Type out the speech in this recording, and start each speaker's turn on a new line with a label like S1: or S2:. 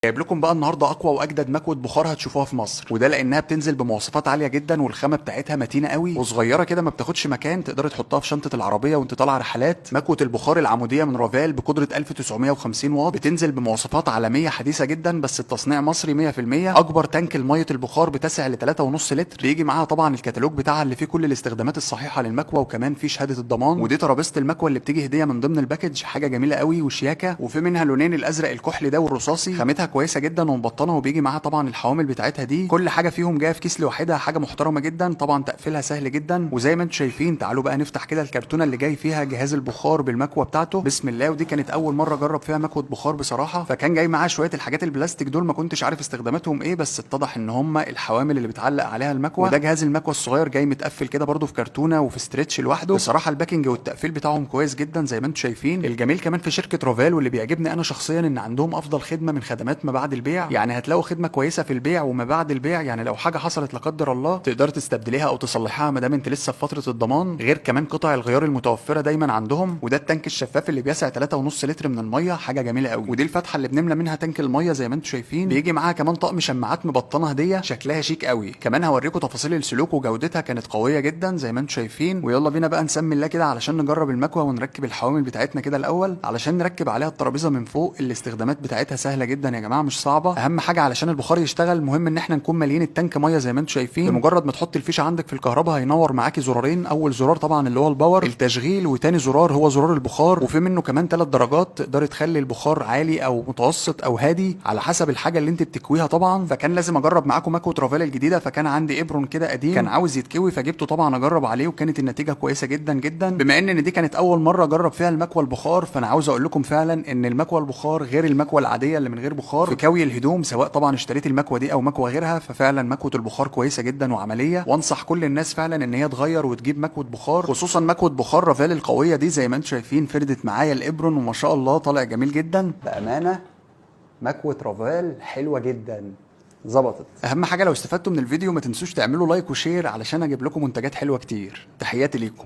S1: جايب لكم بقى النهارده اقوى واجدد مكوة بخار هتشوفوها في مصر، وده لانها بتنزل بمواصفات عالية جدا، والخامه بتاعتها متينة قوي وصغيره كده ما بتاخدش مكان، تقدري تحطها في شنطه العربية وانت طالعه رحلات. مكوة البخار العموديه من رافال بقدره 1950 واط، بتنزل بمواصفات عالمية حديثه جدا، بس التصنيع مصري 100%. اكبر تانك لمية البخار بتسع ل 3.5 لتر. بيجي معاها طبعا الكتالوج بتاعها اللي فيه كل الاستخدامات الصحيحة للمكوه، وكمان فيه شهادة الضمان. ودي ترابيزة المكوه اللي بتيجي هديه من ضمن ال package، حاجة جميلة قوي وشياكه. وفي منها لونين، الازرق الكحلي ده والرصاصي، خامتها كويسة جدا ومبطنه، وبيجي معاها طبعا الحوامل بتاعتها دي. كل حاجة فيهم جاية في كيس لوحدها، حاجة محترمه جدا، طبعا تقفيلها سهل جدا. وزي ما انتم شايفين تعالوا بقى نفتح كده الكرتونه اللي جاي فيها جهاز البخار بالمكوه بتاعته. بسم الله. ودي كانت اول مرة اجرب فيها مكوة بخار بصراحة، فكان جاي معاها شوية الحاجات البلاستيك دول، ما كنتش عارف استخداماتهم ايه، بس اتضح ان هم الحوامل اللي بتعلق عليها المكوه. وده جهاز المكوه الصغير جاي متقفل كده برده في كرتونة وفي stretch لوحده. بصراحة ال packing والتقفيل بتاعهم كويس جدا زي ما انتم شايفين. الجميل كمان في شركة رافال واللي بيعجبني انا شخصيا ان عندهم افضل خدمة من خدمات ما بعد البيع، يعني هتلاقوا خدمة كويسة في البيع وما بعد البيع، يعني لو حاجة حصلت لا قدر الله تقدر تستبدليها او تصلحيها ما دام انت لسه في فترة الضمان، غير كمان قطع الغيار المتوفرة دايما عندهم. وده التانك الشفاف اللي بيسع 3.5 لتر من المية، حاجة جميلة قوي. ودي الفتحة اللي بنملى منها تانك المية زي ما انتم شايفين. بيجي معاها كمان طقم شماعات مبطنه هديه شكلها شيك قوي. كمان هوريكم تفاصيل السلوك وجودتها كانت قوية جدا زي ما انتم شايفين. ويلا بينا بقى نسمي الله كده علشان نجرب المكوه ونركب الحوامل بتاعتنا كده الاول، علشان نركب عليها الترابيزة من فوق. الاستخدامات بتاعتها سهلة جدا يا جماعة، مش صعبة. اهم حاجة علشان البخار يشتغل مهم ان احنا نكون ماليين التانك مية زي ما انتم شايفين. بمجرد ما تحط الفيشه عندك في الكهرباء هينور معاكي زرارين، اول زرار طبعا اللي هو ال power التشغيل، وتاني زرار هو زرار البخار. وفي منه كمان 3 درجات، تقدري تخلي البخار عالي او متوسط او هادي على حسب الحاجة اللي انت بتكويها طبعا. فكان لازم اجرب معاكم مكوة رافال الجديدة، فكان عندي apron كده قديم كان عاوز يتكوي، فجبته طبعا اجرب عليه، وكانت النتيجة كويسة جدا جدا. بما ان دي كانت اول مرة اجرب فيها المكوه البخار، فانا عاوز اقول لكم فعلا ان المكوه البخار غير المكوه العادية اللي من غير بخار في كوي الهدوم، سواء طبعا اشتريت المكوه دي او مكوة غيرها. ففعلا مكوة البخار كويسة جدا وعملية، وانصح كل الناس فعلا ان هي تغير وتجيب مكوة بخار، خصوصا مكوة بخار رافال القوية دي. زي ما انتم شايفين فردت معايا ال apron وما شاء الله طالع جميل جدا. بامانه مكوة رافال حلوة جدا، ظبطت. اهم حاجة لو استفدتوا من الفيديو ما تنسوش تعملوا like و share علشان اجيب لكم منتجات حلوة كتير. تحياتي ليكم.